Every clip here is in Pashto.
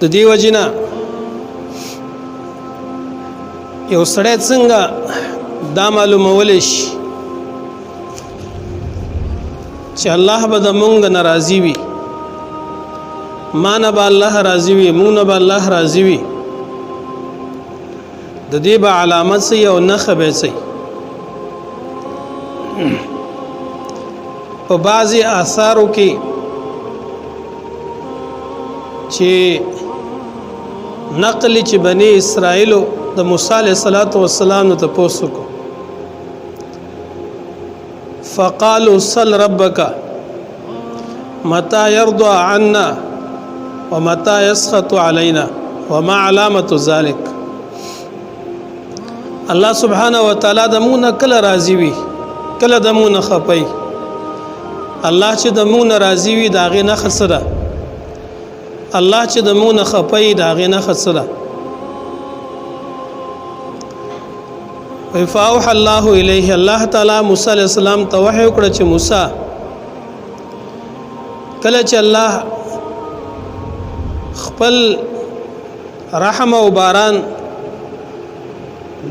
د دې وجنه یو سړی څنګه دا معلومول شي چې الله به د مونږ ناراضي وي، ما نه به الله راضي وي، مونږ نه به الله راضي وي، د دې به علامت سي او نخ به سي. په بعضی آثارو کې چې نقل چې بنی اسرائیلو د موسی علیه الصلاۃ والسلام ته پوسو کو، فقالوا صل ربك متى يرضى عنا ومتى يسخط علينا وما علامة ذلك. الله سبحانه وتعالى د مونږ کله راضي وي، کله د مونږ خپي. الله چې د مونږ راضي وي دا غي نه خسره، الله چې د مونږ خپي دا غي نه خسره. فاوح الله الیه، الله تعالی موسی علیہ السلام ته وحی وکړه چې موسی، کله چې الله خپل رحم او باران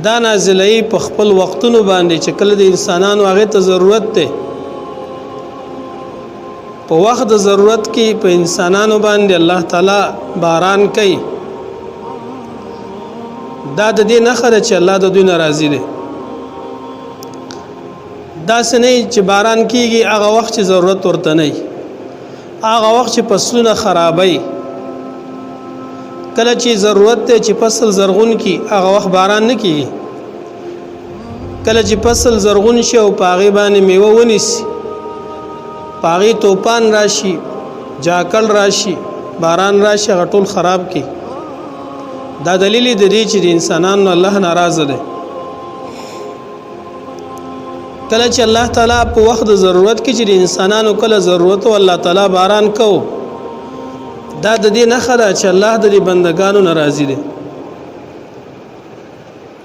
دا نازلوي په خپل وختونو باندې، چې کله د انسانانو هغه ته ضرورت دی، په وخت د ضرورت کې په انسانانو باندې الله تعالی باران کوي، دا د دې نښه ده چې الله د دوی ناراضي دی. دا سنې چې باران کیږي هغه وخت چې ضرورت ورته نه، هغه وخت چې فصلونه خرابوي، کله چې ضرورت دی چې فصل زرغون کی، هغه وخت باران نه کیږي. کله چې فصل زرغون شي او پاغي باندې میوه ونیسي، پاغي توپان راشي، جاکل راشي، باران راشي، هغه ټول خراب کی. دا دلیل د دې چې د انسانانو الله ناراضه دی. کله چې الله تعالی په وخت د ضرورت کې چې د انسانانو کله ضرورت او الله تعالی باران کو، دا د دې نښه ده چې الله د دې بندگانو ناراضي دی.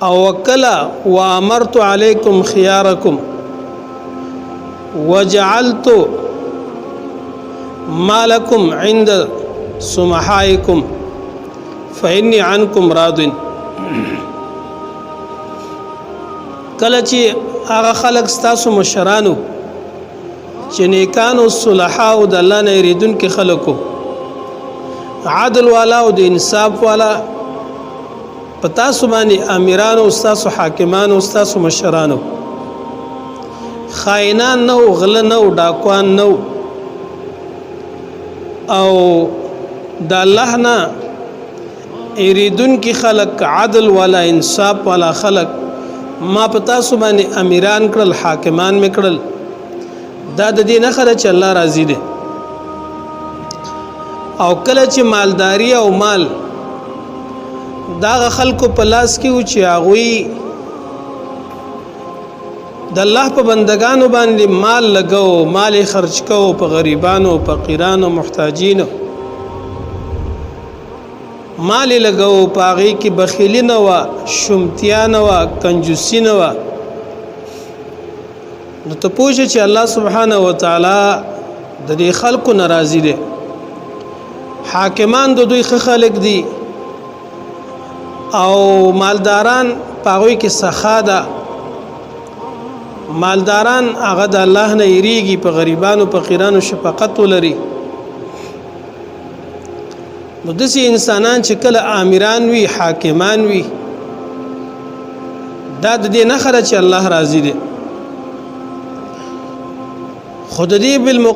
او وکلا وامرت علیکم خيارکم وجعلت مالکم عند سمحائکم فإني عنکم راض. کله چې هغه خلک ستاسو مشرانو چې نیکانو صلحا او د الله نه یریدونکي خلکو، عدل والا او د انصاف والا، په تاسو باندې امیرانو، ستاسو حاکمانو، ستاسو مشرانو، خائنان نه، غله نه، ډاکوان نه، او د الله نه ایریدونکي خلک، عدل والا، انصاف والا خلک ما په تاسو باندې امیران کړل، حاکمان مې کړل، دا د دې نښه ده چې الله راضي دی. او کله چې مالداری او مال داغه خلکو په لاس کې و چې هغوی د الله په بندگانو باندې مال لګاو، مال خرج کو په غریبانو، فقیرانو، محتاجینو مال لګاو، پاغي کې بخیلی نه وا، شومتیا نه وا، کنجوسی نه وا، نو ته پوه چې الله سبحانه وتعالى د دې خلکو ناراضي دي. حاکمان د دوی ښه خلک دي او مالداران پاغوي کې سخا ده، مالداران هغه د الله نه یریږي، په غریبانو فقیرانو شفقت ولري. نو داسې انسانان چې کله آمران وي، حاکمان وي، دا د دې نښه ده چې الله راضي دی. خو د دې بالمقابل